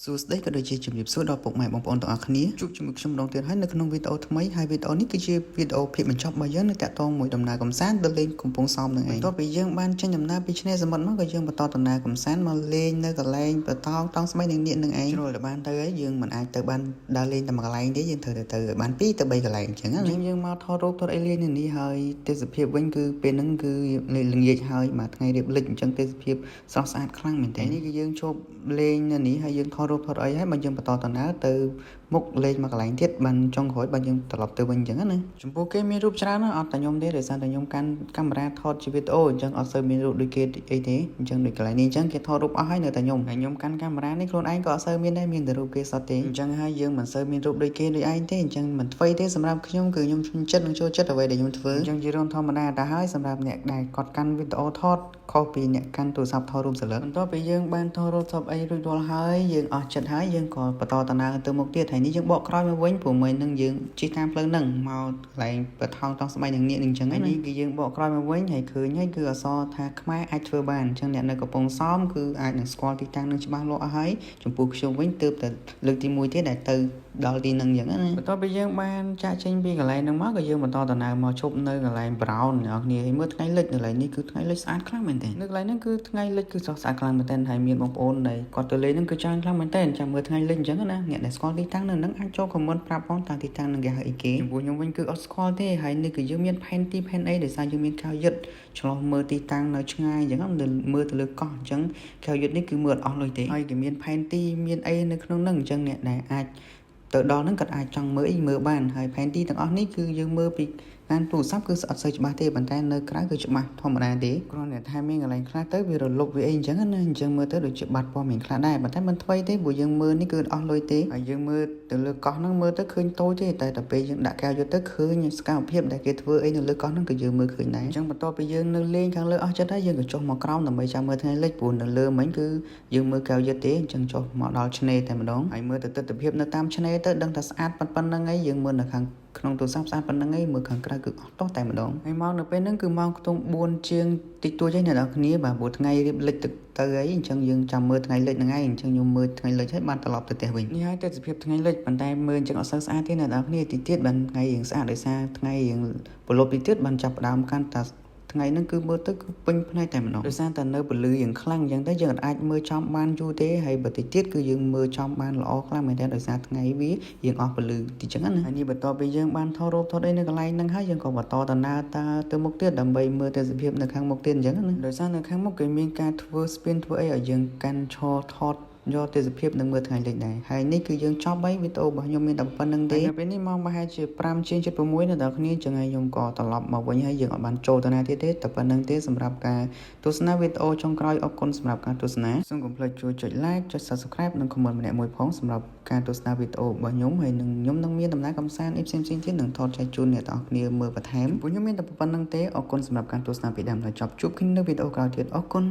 សួស្តីក៏ដូចជាជំរាបសួរដល់ពុកម៉ែបងប្អូនទាំងអស់គ្នាជួបជាមួយខ្ញុំម្ដងទៀតហើយនៅក្នុងវីដេអូថ្មីហើយវីដេអូនេះគឺជាវីដេអូភាគបញ្ចប់របស់យើងនៅតាក់ទងមួយដំណើរកម្សាន្តទៅលេងកំពង់សោមនឹងឯងបន្ទាប់ពីយើងបានចេញដំណើរពីឆ្នេរសមុទ្រមកក៏យើងបន្តដំណើរកម្សាន្តមកលេងនៅកន្លែងបតោងតង់ស្បៃនឹងនាគនឹងឯងជ្រុលតែបានទៅហើយយើងមិនអាចទៅបានដើរលេងតែមួយកន្លែងទេយើងត្រូវតែទៅឲ្យបាន2ទៅ3កន្លែងអញ្ចឹងណាអញ្ចឹងយើងមកថតរូបថតអីលេងនៅនេះហើយទេសភាពវិញគឺពេលហ្នឹងគឺល្ងាចហើយមួយថ្ងៃរៀបលិចអញ្ចឹងទេសភាពស្រស់ស្អាតខ្លាំងមែនទែននេះគឺយើងជប់លេងនៅនេះហើយយើងថតរូបថតអីហើយបើយើងបន្តដំណើរទៅមុខលេងមកកន្លែងទៀតបានចុងក្រោយបានយើងត្រឡប់ទៅវិញអញ្ចឹងណាចំពោះគេមានរូបច្រើនណាស់អត់តែខ្ញុំទេដោយសារតែខ្ញុំកាន់កាមេរ៉ាថតជាវីដេអូអញ្ចឹងអត់សូវមានរូបដូចគេអីទេអញ្ចឹងដូចកន្លែងនេះអញ្ចឹងគេថតរូបអស់ហើយនៅតែខ្ញុំហើយខ្ញុំកាន់កាមេរ៉ានេះខ្លួនឯងក៏អត់សូវមានដែរមានតែរូបគេសុទ្ធទេអញ្ចឹងហើយយើងមិនសូវមានរូបដូចគេដូចឯងទេអញ្ចឹងមិនថ្មីទេសម្រាប់ខ្ញុំគឺខ្ញុំចិត្តនិងចូលចិត្តអ្វីដែលខ្ញុំធ្វើអញ្ចឹងជារឿងធម្មតាទៅហើយសម្រាប់អ្នកដែលគាត់កាន់វីដេអូថតខុសពីអ្នកកាន់ទូរស័ព្ទថតរូបសន្លឹកបន្ទាប់ពីយើងបានថតរូបសពអីរួចរាល់ហើយយើងអស់ចិត្តហើយយើងក៏បន្តដំណើរទៅមុខទៀតហើយនេះយើងបកក្រោយមកវិញព្រោះមិញនឹងយើងជិះតាមផ្លូវហ្នឹងមកកន្លែងបថោងតង់ស្បៃនឹងនាគនឹងអញ្ចឹងនេះគឺយើងបកក្រោយមកវិញហើយឃើញហើយគឺអក្សរថាខ្មែរអាចធ្វើបានអញ្ចឹងអ្នកនៅកំពង់សោមគឺអាចនឹងស្គាល់ទីតាំងនឹងច្បាស់លាស់អស់ហើយចំពោះខ្ញុំវិញទើបតែលើកទី1ទេដែលទៅដល់ទីហ្នឹងអញ្ចឹងណាបន្ទាប់ពីយើងបានចាក់ចេញពីកន្លែងហ្នឹងមកក៏យើងបន្តដំណើរមកឈប់នៅកន្លែង Brown អ្នកនរគ្នាហើយមើលថ្ងៃលិចនៅកន្លែងនេះគឺថ្ងៃលិចស្អាតខ្លាំងមែនទែននៅកន្លែងហ្នឹងគឺថ្ងៃលិចគឺស្រស់ស្អាតខ្លាំងមែនទែនហើយមានបងប្អូនដែលគាត់ទៅលេងហ្នឹងគឺច្រើនខ្លាំងមែនទែនចាំមើលថ្ងៃលិចអញ្ចឹងណាអ្នកដែលស្គាល់ទីតាំងនៅហ្នឹងអាចចូល comment ប្រាប់ផងតើទីតាំងហ្នឹងគេហៅអីគេចំពោះខ្ញុំវិញគឺអត់ស្គាល់ទេហើយនេះគឺយើងមានផែនទីផែនអីដោយសារយើងមានកែវយឹតឆ្លោះមើលទីតាំងនៅឆ្ងាយអញ្ចឹងមើលទៅលើកោះអញ្ចឹងកែវយឹតនេះគឺមើលអត់អស់លុយទេហើយគេមានផែនទីមានអីនៅក្នុងហ្នឹងអញ្ចឹងអ្នកដែលអាចទៅដល់ហ្នឹងគាត់អាចចង់មើលអីមើលបានហើយផែនទីទាំងអស់នេះគឺយើងមើលពីតាមទូរស័ព្ទគឺអត់សូវច្បាស់ទេប៉ុន្តែនៅក្រៅគឺច្បាស់ធម្មតាទេគ្រាន់តែថាមានកន្លែងខ្លះទៅវារលុបវាអីអញ្ចឹងណាអញ្ចឹងមើលទៅដូចជាបាត់ព័ត៌មានខ្លះដែរប៉ុន្តែមិនថ្មីទេព្រោះយើងមើលនេះគឺអស់លុយទេហើយយើងមើលទៅលើកោះហ្នឹងមើលទៅឃើញតូចទេតែដល់ពេលយើងដាក់កែវយកទៅឃើញសកម្មភាពដែលគេធ្វើអីនៅលើកោះហ្នឹងគឺយើងមើលឃើញដែរអញ្ចឹងបន្ទាប់ពីយើងនៅលេងខាងលើអស់ចិត្តហើយយើងក៏ចុះមកក្រោមដើម្បីចាំមើលថ្ងៃលិចព្រោះនៅលើមិញគឺយើងមើលកែវយឹតទេអញ្ចឹងចុះមកដល់ឆ្នេរតែម្ដងហើយមើលទៅទិដ្ឋភាពនៅតាមឆ្នេរទៅដឹងថាស្អាតប៉ុណ្្នឹងឯងយើងមើលនៅខាងក្នុងទូរស័ព្ទស្អាតប៉ុណ្្នឹងឯងមើលខាងក្រៅគឺអស់តោះតែម្ដងហើយមកនៅពេលហ្នឹងគឺម៉ោងខ្ទង់4ជាងតិចតួចឯងអ្នកនរគ្នាបាទព្រោះថ្ងៃរៀបលិចទៅទៅអីអញ្ចឹងយើងចាំមើលថ្ងៃលិចហ្នឹងឯងអញ្ចឹងខ្ញុំមើលថ្ងៃលិចហើយបានត្រឡប់ទៅផ្ទះវិញនេះហើយទេសភាពថ្ងៃលិចប៉ុន្តែមើលអញ្ចឹងអត់សូវស្អាតទេអ្នកនរគ្នាតិចទៀតបានថ្ងៃរៀងស្អាតដោយសារថ្ងៃរៀងប្រលប់តិចទៀតបានចាប់ផ្ដើមកាន់តាថ្ងៃហ្នឹងគឺមើលទៅគឺពេញភ្នែកតែម្ដងដោយសារតែនៅពន្លឺយ៉ាងខ្លាំងអញ្ចឹងទៅយើងអាចមើលចំបានយូរទេហើយបើតិចទៀតគឺយើងមើលចំបានល្អខ្លាំងមែនទែនដោយសារថ្ងៃវាយើងអស់ពន្លឺតិចចឹងណាហើយនេះបន្ទាប់ពីយើងបានថតរូបថតអីនៅកន្លែងហ្នឹងហើយយើងក៏បន្តដំណើរតទៅមុខទៀតដើម្បីមើលទេសភាពនៅខាងមុខទៀតអញ្ចឹងណាដោយសារនៅខាងមុខគេមានការធ្វើស្ពានធ្វើអីឲ្យយើងកាន់ឈរថតយកទេសភាពនឹងមើលថ្ងៃលិចដែរហើយនេះគឺយើងចប់ហើយវីដេអូរបស់ខ្ញុំមានតែប៉ុណ្្នឹងទេនៅពេលនេះម៉ោងប្រហែលជា5ជាង76នៅដល់គ្នាចឹងហើយខ្ញុំក៏ត្រឡប់មកវិញហើយយើងអត់បានចូលទៅណាទៀតទេតែប៉ុណ្្នឹងទេសម្រាប់ការទស្សនាវីដេអូចុងក្រោយអរគុណសម្រាប់ការទស្សនាសូមកុំភ្លេចជួយចុច like ចុច Subscribe និង comment ម្នាក់មួយផងសម្រាប់ការទស្សនាវីដេអូរបស់ខ្ញុំហើយនឹងខ្ញុំនឹងមានដំណើរកម្សាន្តអីផ្សេងៗទៀតនឹងថតចែកជូនអ្នកទាំងអស់គ្នាមើលបន្ថែមពួកខ្ញុំមានតែប៉ុណ្្នឹងទេអរគុណសម្រាប់ការទស្សនាពីដើមដល់ចប់ជួបគ្នានៅវីដេអូក្រោយទៀតអរគុណ។